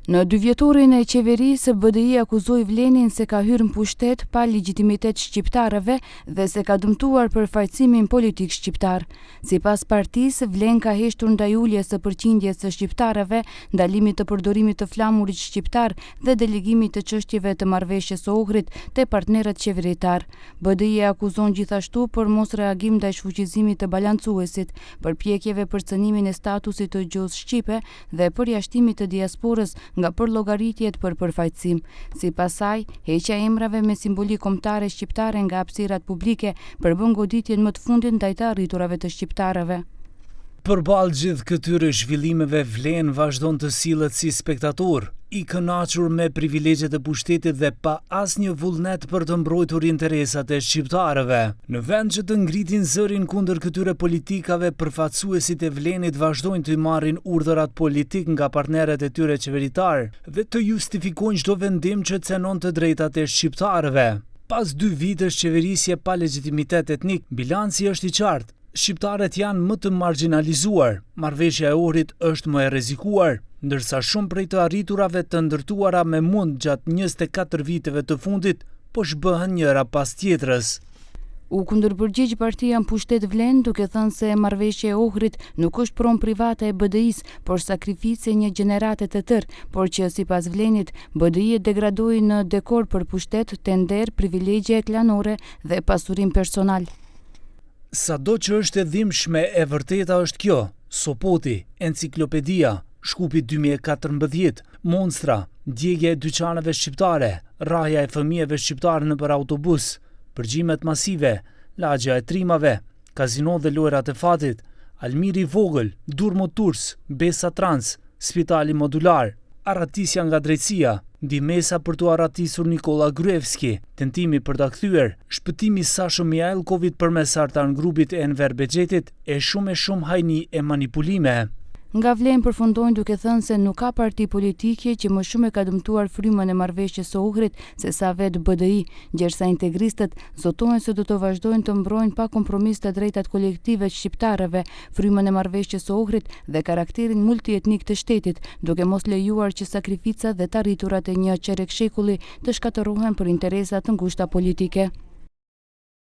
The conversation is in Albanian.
Në dyvjetorin e qeverisë, BDI akuzoi VLEN-in se ka hyrë në pushtet pa legjitimitet shqiptarëve dhe se ka dëmtuar përfaqësimin politik shqiptar. Sipas partisë, VLEN ka heshtur ndaj uljes së përqindjes së shqiptarëve, ndalimit të përdorimit të flamurit shqiptar dhe delegimit të çështjeve të Marrëveshjes së Ohrit te partnerët qeveritarë. BDI e akuzon gjithashtu për mosreagim ndaj shfuqizimit të balancuesit, përpjekjeve për cënimin e statusit të gjuhës shqipe dhe përjashtimit të diasporës nga përllogaritjet për përfaqësim. Sipas saj, heqja e emrave me simbolikë kombëtare shqiptare nga hapësirat publike përbën goditjen më të fundit ndaj të arriturave të shqiptarëve. Përballë gjithë këtyre zhvillimeve VLEN vazhdon të sillet si spektator, i kënaqur me privilegjet e pushtetit dhe pa asnjë vullnet për të mbrojtur interesat e shqiptarëve. Në vend që të ngritin zërin kundër këtyre politikave, përfaqësuesit e VLEN-it vazhdojnë të marrin urdhërat politikë nga partnerët e tyre qeveritarë dhe të justifikojnë çdo vendim që cenon të drejtat e shqiptarëve. Pas dy vitesh qeverisje pa legjitimitet etnik, bilanci është i qartë. Shqiptarët janë më të margjinalizuar, marrëveshja e Ohrit është më e rrezikuar, ndërsa shumë prej të arriturave të ndërtuara me mund gjatë 24 viteve të fundit po zhbëhen njëra pas tjetrës. U kundërpërgjigj partia në pushtet VLEN duke thënë se marrëveshja e Ohrit nuk është pronë private e BDI-së, por sakrificë e një gjenerate të tërë, por që sipas VLEN-it, BDI e degradoi në dekor për pushtet, tender, privilegje klanore dhe pasurim personal. Sado që është e dhimbshme, e vërteta është kjo, Sopoti, Enciklopedia, Shkupi 2014, Monstra, djegia e dyqaneve shqiptare, rrahja e fëmijëve shqiptarë nëpër autobus, përgjimet masive, lagja e trimave, kazino dhe lojrat e fatit, Almiri i vogël, Durmo Tours, Besa Trans, Spitali modular, arratisja nga drejtësia, ndihmesa për t'u arratisur Nikolla Gruevski, tentimi për ta kthyer, shpëtimi i Sasho Mijallkovit përmes Artan Grubit e Enver Bexhetit e shumë e shumë hajni e manipulime. Nga VLEN përfundojnë duke thënë se nuk ka parti politike që më shumë e ka dëmtuar frymën e marrëveshjes së Ohrit sesa vetë BDI, gjersa integristët zotohen se do të vazhdojnë të mbrojnë pa kompromis të drejtat kolektive të shqiptarëve, frymën e marrëveshjes së Ohrit dhe karakterin multietnik të shtetit, duke mos lejuar që sakrificat dhe të arriturat e një çerek shekulli të shkatërrohen për interesa të ngushta politike.